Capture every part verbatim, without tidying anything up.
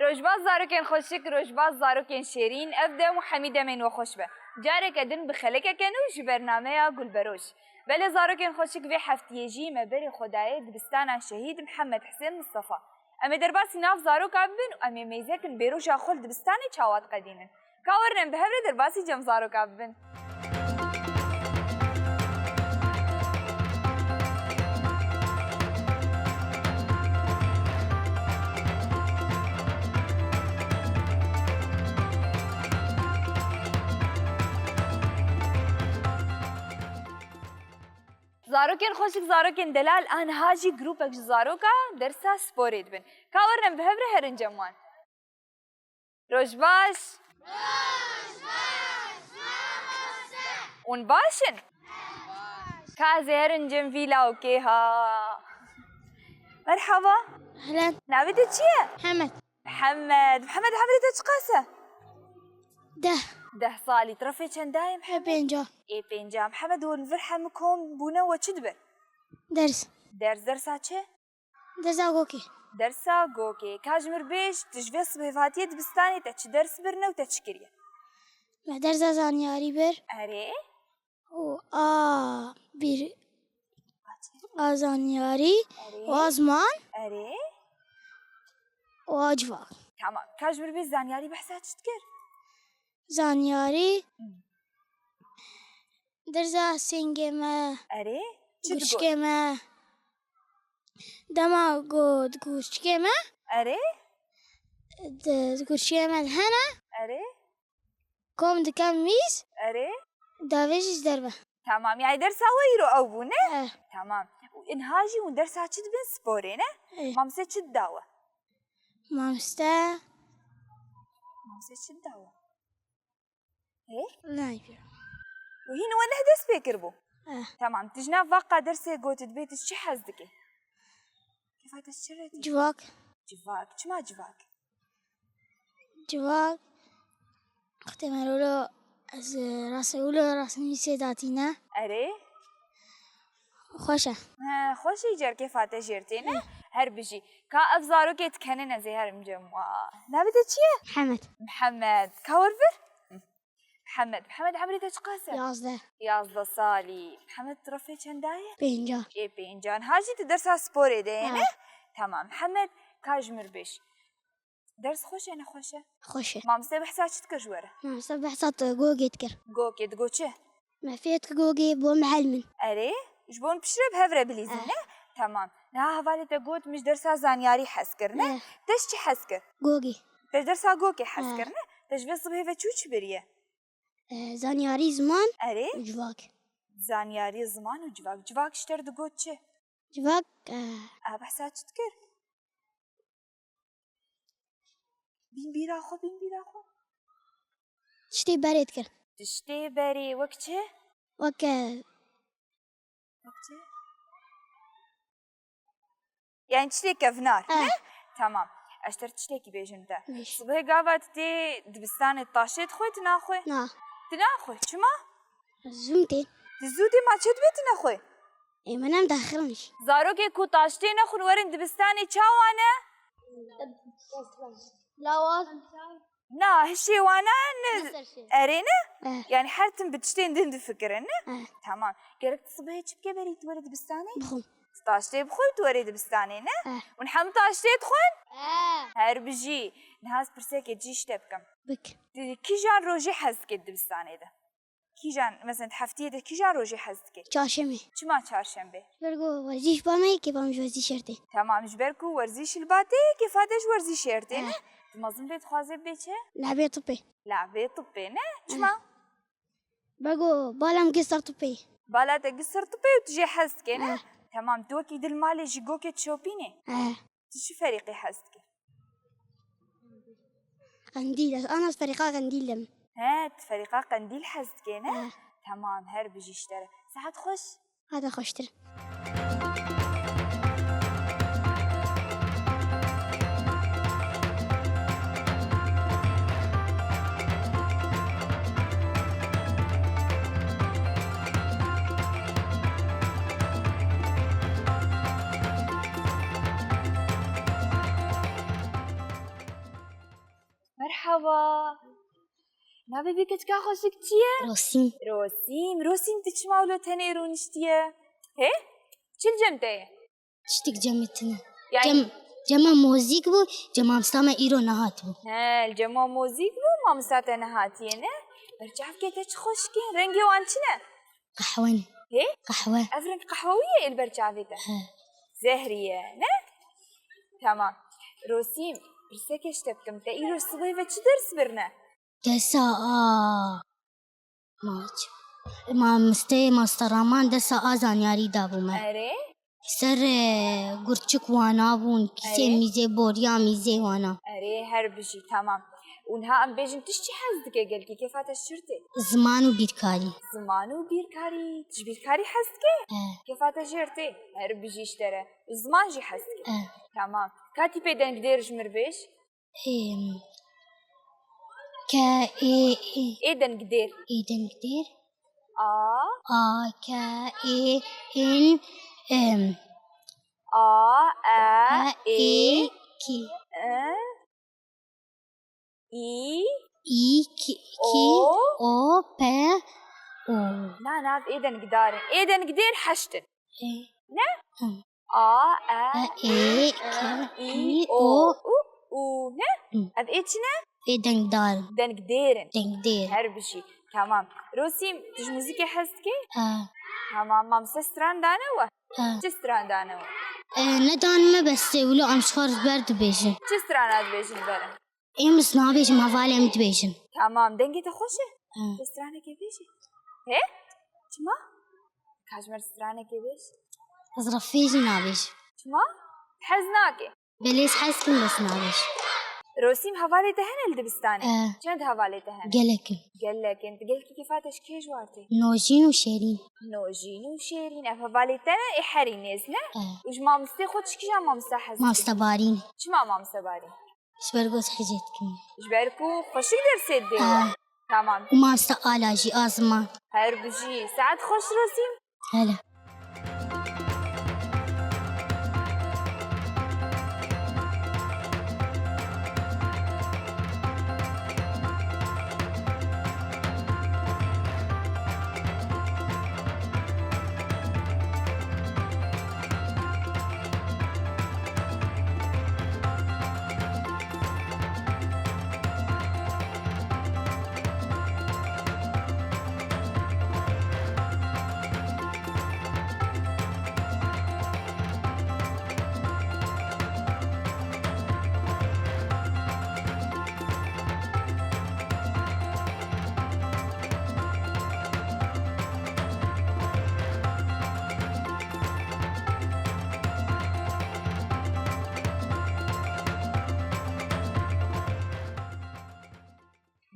Rojbaş zarokên xweşik, rojbaş zarokên şêrîn, ev dem û hemî demên we xweş be. Careke din bi xelekeke nû ji bernameya Gulberoj. Belê zarokên xweşik, vê heftiyê jî me berê xwe dayê dibistana Şehîd Mihemed Hisên Mistefa. Em ê derbasî nav zaroka bibin û em ê mêzekin bêroja xwe li dibistanê çawa diqedînin. Ka werin em bi hev re derbasî cem zaroka bibin. Zarokên xweşik, zarokên delal, a niha jî grûpek ji zaroka dersa sporê dibin. Ka werin em bi hev re herin cem wan. Roj baş. Roj baş, mamoste. Hûn baş in? Em baş. Ka ez ê herin cem vî lawkê ha. Merhaba. Ehlen. Navê te çi ye? Hemed. Mihemed. Mihemed, hemrê te çiqas e? Deh. Deh salî. Tirefê çenda ye, Mihemed? Ê pênca. Ê pênca. Mihemed, hûn vir hemû kom bûne we çi dibin? Ders. Ders, dersa çi? Dersa gokê. Dersa gokê. Ka ji mir bêj, tu ji vê sibê hatiyê dibistanê te çi ders birine û te çi kiriye? Me dersa zanyarî bir. Erê. Û a bir, a zanyarî, Erê. Û a ziman, Erê. Û a civak. Tamam. Ka ji mir bêj, zanyarî behsa çi dikir? Zanyarî, Hmm. Dersa singê me, Erê. Çi digot? Guşkê me. Dema got guşkê me. Erê. Di guşkê me hene. Erê. Kom dikem mîz. Erê. Davê jî ji derve. Tamam. Yani dersa we îro ew bû, ne? Eh. Tamam. Û inha jî hûn dersa çi dibin? Sporê, ne? Eh. Mamse çi dida we? Mamste. Mamse çi dida we? Hê? Nayê. Û hîn we neh dest pê kiribû? Eh. Tamam, tu ji nav vaqa dersê got dibê tu çi hez dikî? Kêfa te ji çi re tê? Civak. Civak. Çima civak? Civak. Wextê me rolo ez rastewilo rastnivîsê datîne. Erê? Xweş e. He, xweş e, îcar kêfa te jêr tê, ne? Hı. Her bijî. Ka ev zarokê dikenin ez ê herim cem wan. Navê te çi ye? Mihemed. Mihemed. Ka wer vir? Hı. Mihemed. Mihemed, emrê te çiqas e? Yazdeh. Yazdeh salî. Mihemed, tirefê çenda ye? Pênca. Ê pênca. Niha jî tu dersa sporê de yê, ne? Ha. Tamam. Mihemed, ka ji mir bêj. Ders xweş e, ne xweş e? Xweş e. Mamoste behsa çi dikir ji we re? Mamoste behsa tu gogê dikir. Gogê, digot çi? Me fêr dikir gogê bo me helmin. Erê, ji bo piştre bi hev re bilîzin, ne? Tamam. Niha hevalê te got, min ji dersa zanyarî hez kir, ne? Eh. Te ji çi hez kir? Gogê. Te ji dersa gokê hez kir, ne? Te ji vê sibhê ve çû çi biriye? Eh, zanyarî, ziman, Erê? Û civak. Zanyarî, ziman û civak. Civak ji te re digot çi? Civak, eh, A behsa çi dikir? Bîn bîra xwe, bîn bîra xwe. Tiştê berê dikir. Tiştê berê wek çi? Wek, e, Wek çi? Yani tiştê kevnar, He. ne? Tamam. Ez ji te re tiştekî bêjim te. Bêj. Sibê gava tu tê dibistanê taştê dixwê, tu naxwê? Na. Tu naxwê. Çima? Zûm tê. Tu zû tê, ma çê dibê tu nexwê? Ê, me nem daxilin jî. Zarokê ku taştê nexwin werin dibistanê çawa ne? Lawaz. Na, hişê wana ne? Ne ser şê. Erê ne? Eh. Yani her tim bi tiştên din difikirin ne? Eh. Tamam. Gerek tu sibê çi bike berî tu were dibistanê? Bixwim. Tu taştê bixwî tu werê dibistanê ne? Eh. Hûn hemû taştê dixwin? Eh. Her bijî. Niha ez pirsekê cî ji te bikim. Bik. Tu kîjan rojê hez dikê dibistanê de? Kîjan, mesela, di heftiyê de kîjan rojê hez dikî? Çarşemê. Çima çarşembe? Ji ber ku werzîş ba me yê, kêfa min ji werzîşê re tê. Tamam, ji ber ku werzîş li ba te yê, kêfa te ji werzîşê re tê, Eh. ne? Tu mezin bê dixwazê bê çi? Lehbê tupê. Lehbê tupê, ne? Eh. Çima? Ji ber ku bala min girt ser tupê. Bala te girt ser tupê û tu jê hez dikê, ne? Eh. Tamam, tu wekî di li malê jî gokê dişopînê? Eh. Tu çi ferîqê hez dikî? Qendîl. Ez ana ferîqa qendîl im. He, tu ferîqa qendîl hez dikê, ne? He. Temam, her bijî ji te re. Saet xweş. Hata xweştir. Merhaba. Navê vê keçika xweşik çi ye? Rosîm. Rosîm. Rosîm, tu çima wilo tenê rûniştiye? Hê? Çi li cem te ye? Tiştik cemê tune. Yani Cem, cema mozîk bû, cem mamosta me îro nehatibû. He, li cema mozîk bû, mamosta te nehatiye, ne? Berçavkê te çi xweşik in, rengê wan çi ne? Qehwe ne. Hê? Qehwe. Ev reng qehwewî ye li ber çavê te? He. Zehrî ye, ne? Tamam. Rosîm, pirsekê ji te bikim. Te îro sibê ve çi ders birine? Dersa a. Maç. Mamosteyê master Raman dersa a zanyarî dabû me. Erê? Ser, e, gurçik wana bûn, kîsê Erê? mîzê, boriya mîzê wana. Erê, her bijî, tamam. Û niha em bêjin, tu ji çi hez dike gelkî? Kêfa te ji çi tê? Ziman û bîrkarî. Ziman û bîrkarî. Tu ji bîrkarî hez dike? E. Kêfa te jêr tê. Her bijî ji te re. Û ziman jî hez dike. E. Tamam. Ka tîpê dengdêr ji mir bêj. Êm, ke, ê, ê. Ê dengdêr. Ê dengdêr. A. A, ke, ê, in, em. A, e, E, ê, ê, ki. E, i, İ, ki, ki, o. O, pe, o. Na, nav ê dengdar in. Ê dengdêr heşt in. E. Ne? Hı. A, e, E, e, e, ke, i, ki, o, o. U, u, ne? Hı. Ev ê çi ne? Ê dengdar in. Dengdêr in. Dengdêr. Her bijî. Tamam. Rosîm, tu ji muzîkê hez dikî? E. Tamam, mam se stran dane we? E. Çi stran dane we? E, nedan me bes tê wilo em ji xwe re ber dibêjin. Çi strana dibêjin li ber? Êm ez nabêjim, hevalê min dibêjin. Tamam, dengê te xweş e. Hı. Tu stranekê bêjî. He? Çima? Ka ji me re stranekê bêj. Ez refê jî nabêjim. Çima? Hez nake. Belê ez hez kim bes nabêjim. Rosîm, hevalê te hene li dibistanê? E. Çend hevalê te hene? Gelek in. Gelek in. Tu gelkî kêfa te ji kê ji war tê? Nojîn û Şêrîn. Nojîn û Şêrîn. Ev hevalê te ne? Ê herî nêz ne? E. Û ji mamostê xwe tu ji kîjan mamosta hez dikî? Mamosta Barîn. Çima mamosta Barîn? Ji ber ku ez hicê dikim. Ji ber ku xweşik dersê didê we. Ah. Tamam. Û mamosta Ala jî a ziman. Her bijî. Saet xweş Rosîm. Hele.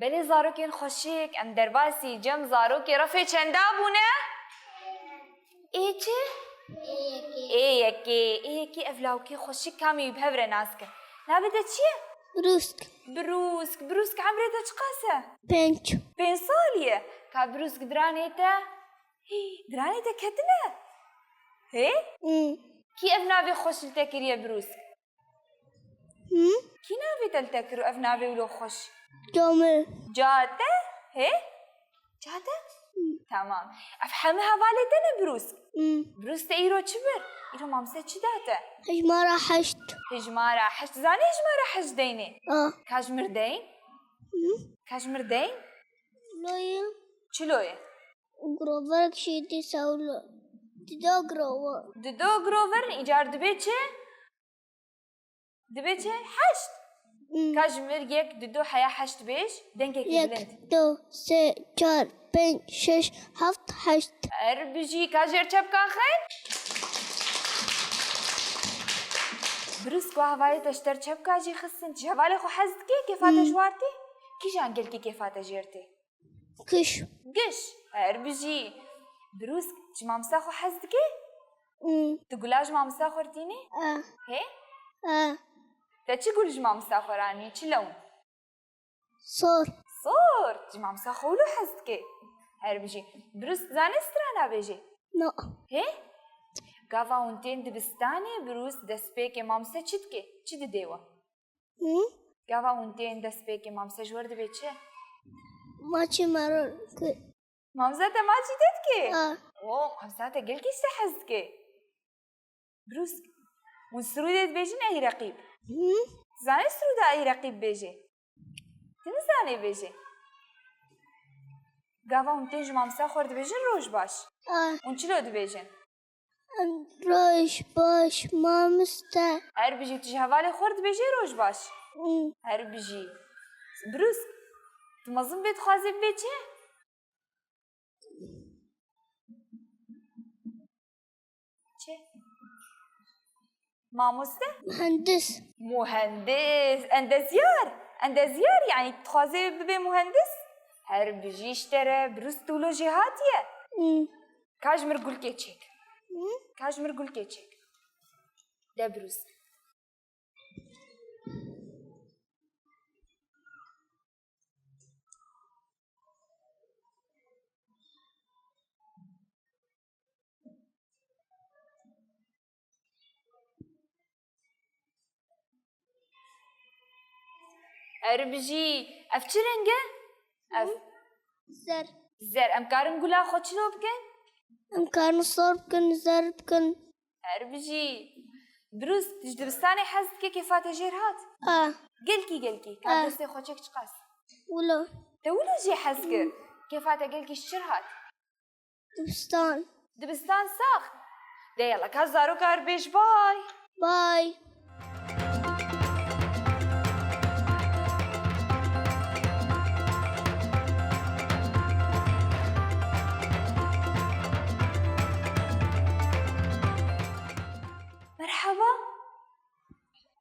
Belê zarokên xweşik, em derbasî cem zarokê refê çenda bûne? Ê çi? Ê yekê. Ê yekê, ê yekê ev lawkê xweşik kamî wî bi hev re nas kin. Navê te çi ye? Brûsk. Brûsk, Brûsk, emrê te çiqas e? Pênc. Pênc salî ye. Ka Brûsk diranê te? Hî, diranê te ketine? Hê? Hmm. Kî ev navê xweş li te kiriye Brûsk? Hı? Kî navê te li te kir û ev navê wilo xweş? Camê. Ca te? Hê? Ca te? Hı. Tamam. Ev hemû hevalê te ne Brûsk? Hı. Brûsk te îro çi bir? Îro mamse çi da te? Hejmara heşt. Hejmara heşt. Zanî hejmara heşt deynê? A. Ka ji mir deyn? Hı? Ka ji mir deyn? Loye. Çi loye? Groverek jî dîsa wilo. Dido grover. Dido grover, îcar dibê çi? Dibê çi? Heşt. Hmm. Ka ji mir yek, dido heya heşt bêj, dengekî bilind. Yek, du, sê, çar, pênc, şeş, heft, heşt. Er bijî, ka jêr çepka xêr. Brûsk, ku hevalê te ji te re çepka jî xistin, tu ji hevalê xwe hez dikî, kêfa te ji war tê? Kîjan gelkî kêfa te jêr tê? Giş. Giş. Her bijî. Brûsk, ji mamosta xwe hez dikî? Hmm. Tu gula ji mamosta xwe re tînî? Eh. Hê? Eh. Te çi gul ji mamosta xwe re anî? Çi lewn? Sor. Sor. Ji mamosta xwe wilo hez dikî? Her bijî. Brûsk, zanî strana bêjî? No. Hê? Gava hûn tên dibistanê, Brûsk destpêkê mamoste çi dikî? Çi didê we? Hı? Gava hûn tên destpêkê, mamse ji we re dibê çi? Maçê me re dike. Mamze te maçî te dike? Ha. O, mamze te gelkî ji te hez dike. Brûsk. Hûn sirûdê dibêjin ey reqîb? Hı. Zanî sirûda ey reqîb bêjê? Tu nizanî bêjê? Gava hûn tên ji mamsa xwe re dibêjin roj baş. Ha. Hûn çilo dibêjin? Em roj baş, mamoste. Her bijî, tu ji hevalê xwe re dibêjê roj baş. Hı. Her bijî. Brûsk. Tu mezin bê dixwazê bibê çi? Çi? Mamoste? Muhendis. Muhendis. Endezyar. Endezyar, yanî dixwazê bibe muhendis? Her bijî ji te re, Brûsk, tu wilo jêhatî ye. Hı. Ka ji mir gulkê çêk. Hı? Ka ji mir gulkê çêk. De Brûsk. Her bijî. Ev çi reng e? Ev. Zer. Zer. Em karin gula xwe çilo bikin? Em karin sor bikin, zer bikin. Her bijî. Brûsk, tu ji dibistanê hez dike, kêfa te jêr hat? A. Gelkî, gelkî. Ka destê xwe çêk çiqas. Wilo. Te wilo jê hez kir? Kêfa te gelkî ji çi re hat? Dibistan. Dibistan sax. De yala, ka zaroka re bêj bay. Bay. Merhaba.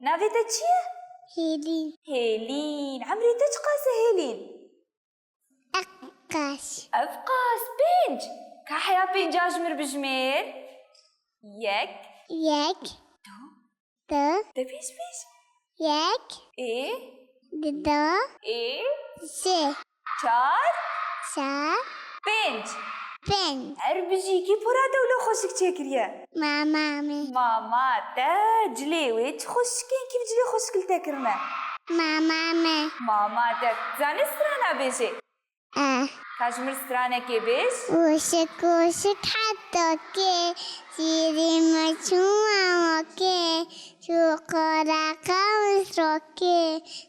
Navê te çi ye? Hêlîn. Hêlîn. Emrê te çiqas e Hêlîn? Ev qas. Ev qas, pênc. Ka heya pênca ji mir bijmêr. Yek. Yek. Du. Du. De pêş pêş. Yek. Ê. Di du. Ê. Sê. Çar. Çar. Pênc. Pênc. Her bijî, kî pora te wilo xweşik çêkiriye? Mama min. Mama te, cilê wê çi xweşik in, kî cilê xweşik li te kirine? Mama min. Mama te. Zanî strana bêjê? Eh. Ka ji mir stranekê bêj. Wişik wişik hetokê, şîrî min çû mamokê, çû qora qemis rokê,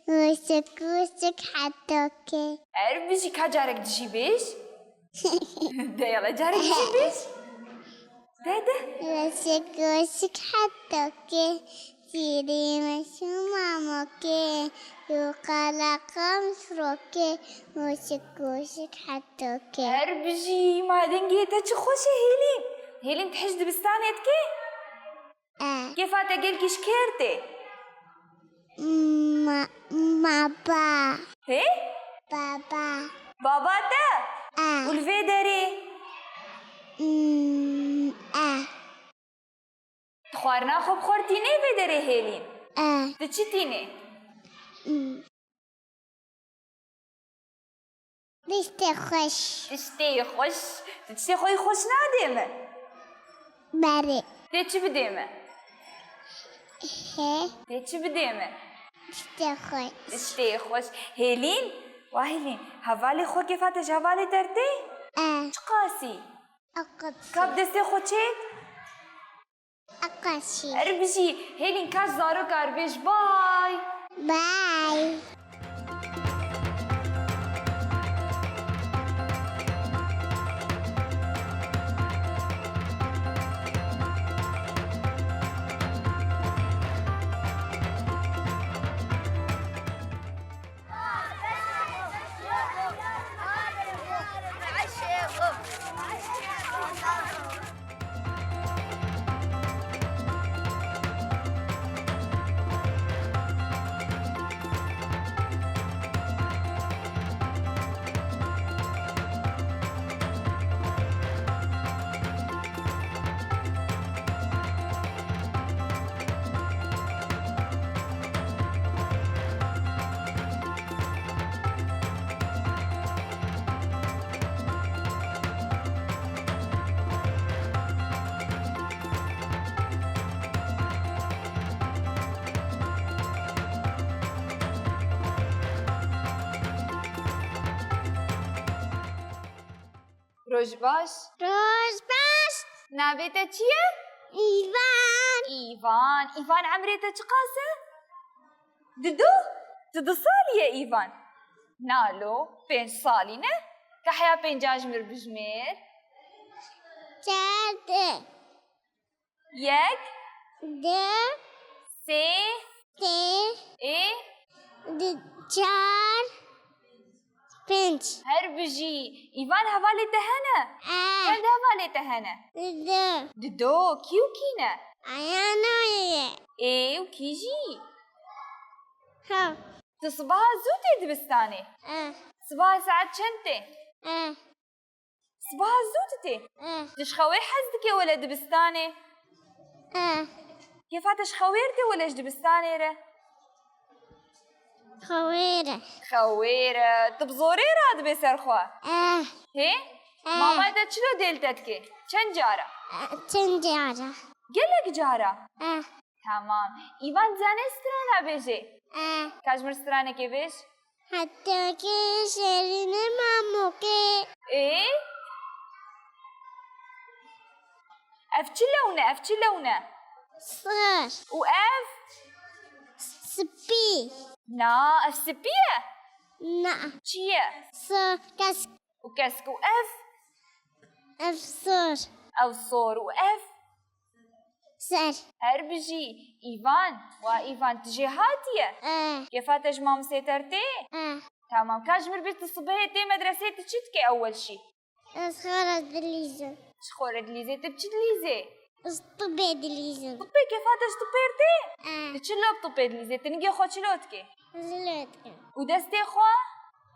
wişik wişik hetokê. Her bijî, ka carek dijî bêj. De yala, carek dijî bêj. De, de. Wişik wişik hetokê, şîrî min çû mamokê, çû qala qemis rokê, wişik wişik hetokê. Her bijî, ma dengê te çi xweş e Hêlîn. Hêlîn, tu hej dibistanê dikî? E. Kêfa te gelkî ji kê re tê? Ma-, ma ba. Hê? Baba. Baba te? E. Û li vê derê? Mm, e. Tu xwarina xwe bi xwe re tînê vê derê Hêlîn? E. Tu çi tînê? Mm. Tiştê xweş. Tiştê xweş. Tu tiştê xwe yî xweş nadê min? Berê. Tê çi bidê min? He? Tê çi bidê min? Tiştê xweş. Tiştê xweş. Hêlîn, wa Hêlîn, hevalê xwe kêfa te ji hevalê te re tê? E. Çiqasî? Eqet. Ka bi destê xwe çêk? Eqaşî. Her bijî, Hêlîn, ka ji zaroka re bêj bay. Bay. Roj baş. Roj baş. Navê te çi ye? Îvan. Îvan. Îvan, emrê te çiqas e? Didu? Tu du salî ye Îvan? Na lo, pênc salî ne? Ka heya pêncan ji mir bijmêr. Çar, du. Yek. Du. Sê. Sê. Ê. Du, çar. Pênc. Her bijî. Îvan, hevalê te hene? Eh. Çend hevalê te hene? Du. Dido, kî û kî ne? Ayana ye. Ê û kî jî? Ha. Tu sibaha zû tê dibistanê? Eh. Sibaha saet çend tê? Eh. Sibaha zû tu tê? Eh. Tu ji xewê hez dikê wele dibistanê? Eh. Kêfa te ji xewê re tê wele ji dibistanê re? Xewê re. Xewê re. Tu bi zorê radibê ser xwe? Eh. Hê? Eh. Mamay te çilo dê li te dike? Çend cara? Eh, çend cara? Gelek cara? Eh. Tamam. Îvan, dizane strana bêjê? Eh. Ka ji mir stranekê bêj? Hetekê şêrînê mamokê. Ê? Ev çi lewn e? Ev çi lewn e? Sor. Û ev? Spî. Na, ev spî ye? Na. Çi ye? Sor, kesk. Û kesk û ev? Ev sor. Ew sor û ev? Ser. Her bijî. Îvan, wa Îvan, tu jêhatî ye? Eh. Kêfa te ji mamosê te re tê? Eh. Tamam, ka ji mir bêj tu sibehê tê medresê tu çi dikê ewel şî? Ez xwe re dilîzim. Ji xwe re dilîzê, tu bi çi dilîzê? Ez tibê dilîzim. Tibê, kêfa te ji tibê re tê? Eh. Tu çilo bi tibê dilîzê? Tu nigê xwe çilo dikê? Jilo dikim. Û destê xwe?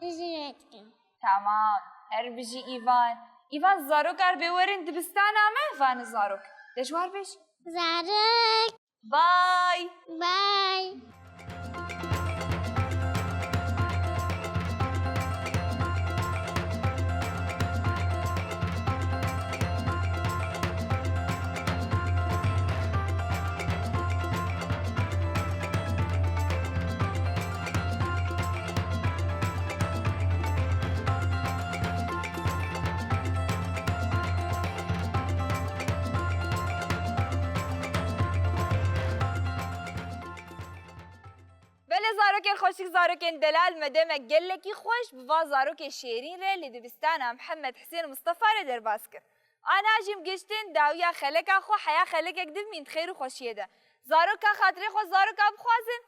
Jilo dikim. Tamam. Her bijî Îvan. Îvan, zaroka re bê werin dibistana me, vane zarok. De ji war bêj. Zarok. Bye. Bye. Belê zarokên xweşik, zarokên delal, me demek gelekî xweş bi va zarokê şêrîn re li dibistana Mihemed Hisên Mistefa re derbas kir. Ana jî em giştin dawiya xeleka xwe, heya xelekek din mîn di xêr û xweşiyê de. Zaroka xatirê xwe zaroka bixwazin.